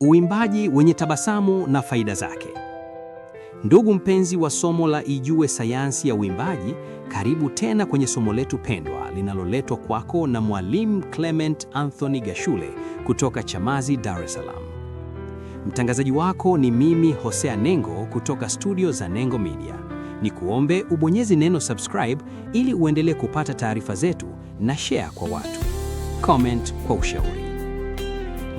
Uimbaji wenye tabasamu na faida zake. Ndugu mpenzi wa somo la Ijue Sayansi ya Uimbaji, karibu tena kwenye somo letu pendwa linaloletwa kwako na Mwalimu Clement Anthony Gashule kutoka Chamazi, Dar es Salaam. Mtangazaji wako ni mimi Hosea Nengo kutoka studio za Nengo Media. Nikuombe ubonyeze neno subscribe ili uendelee kupata taarifa zetu na share kwa watu. Comment kwa ushauri.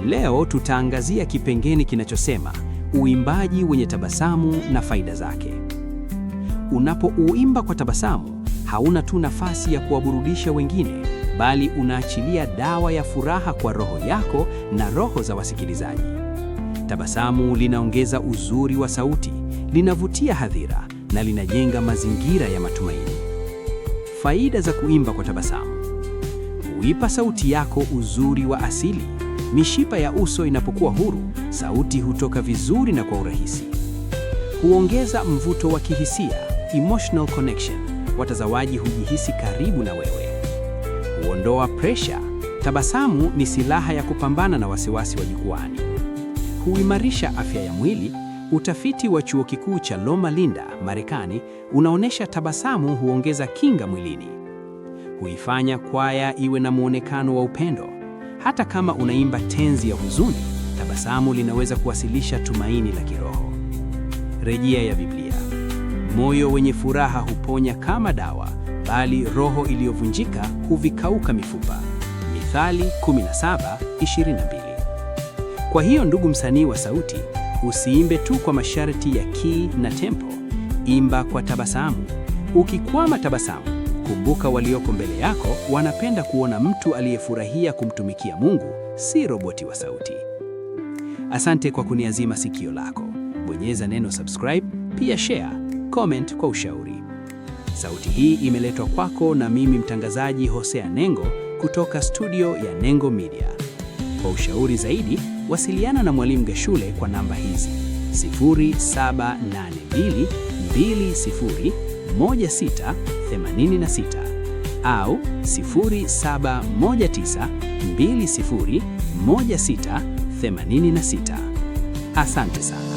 Leo tutaangazia kipengele kinachosema uimbaji wenye tabasamu na faida zake. Unapouimba kwa tabasamu, hauna tu nafasi ya kuwaburudisha wengine, bali unaachilia dawa ya furaha kwa roho yako na roho za wasikilizaji. Tabasamu linaongeza uzuri wa sauti, linavutia hadhira na linajenga mazingira ya matumaini. Faida za kuimba kwa tabasamu: huipa sauti yako uzuri wa asili. Mishipa ya uso inapokuwa huru, sauti hutoka vizuri na kwa urahisi. Huongeza mvuto wa kihisia, emotional connection. Watazamaji hujihisi karibu na wewe. Huondoa presha. Tabasamu ni silaha ya kupambana na wasiwasi wa jukwaani. Huimarisha afya ya mwili. Utafiti wa Chuo Kikuu cha Loma Linda, Marekani, unaonyesha tabasamu huongeza kinga mwilini. Huifanya kwaya iwe na muonekano wa upendo. Hata kama unaimba tenzi ya huzuni, tabasamu linaweza kuwasilisha tumaini la kiroho. Rejea ya Biblia: moyo wenye furaha huponya kama dawa, bali roho iliyovunjika huvikauka mifupa. Mithali 17:22. Kwa hiyo ndugu msanii wa sauti, usiimbe tu kwa masharti ya key na tempo, imba kwa tabasamu. Ukikwama tabasamu, kumbuka walioko mbele yako wanapenda kuona mtu aliyefurahia kumtumikia Mungu, si roboti wa sauti. Asante kwa kuniazima sikio lako. Bonyeza neno subscribe, pia share, comment kwa ushauri. Sauti hii imeletwa kwako na mimi mtangazaji Hosea Nengo kutoka studio ya Nengo Media. Kwa ushauri zaidi, wasiliana na Mwalimu Gashule kwa namba hizi: 0782 20 1686 au 0719 20 1686. Asante sana.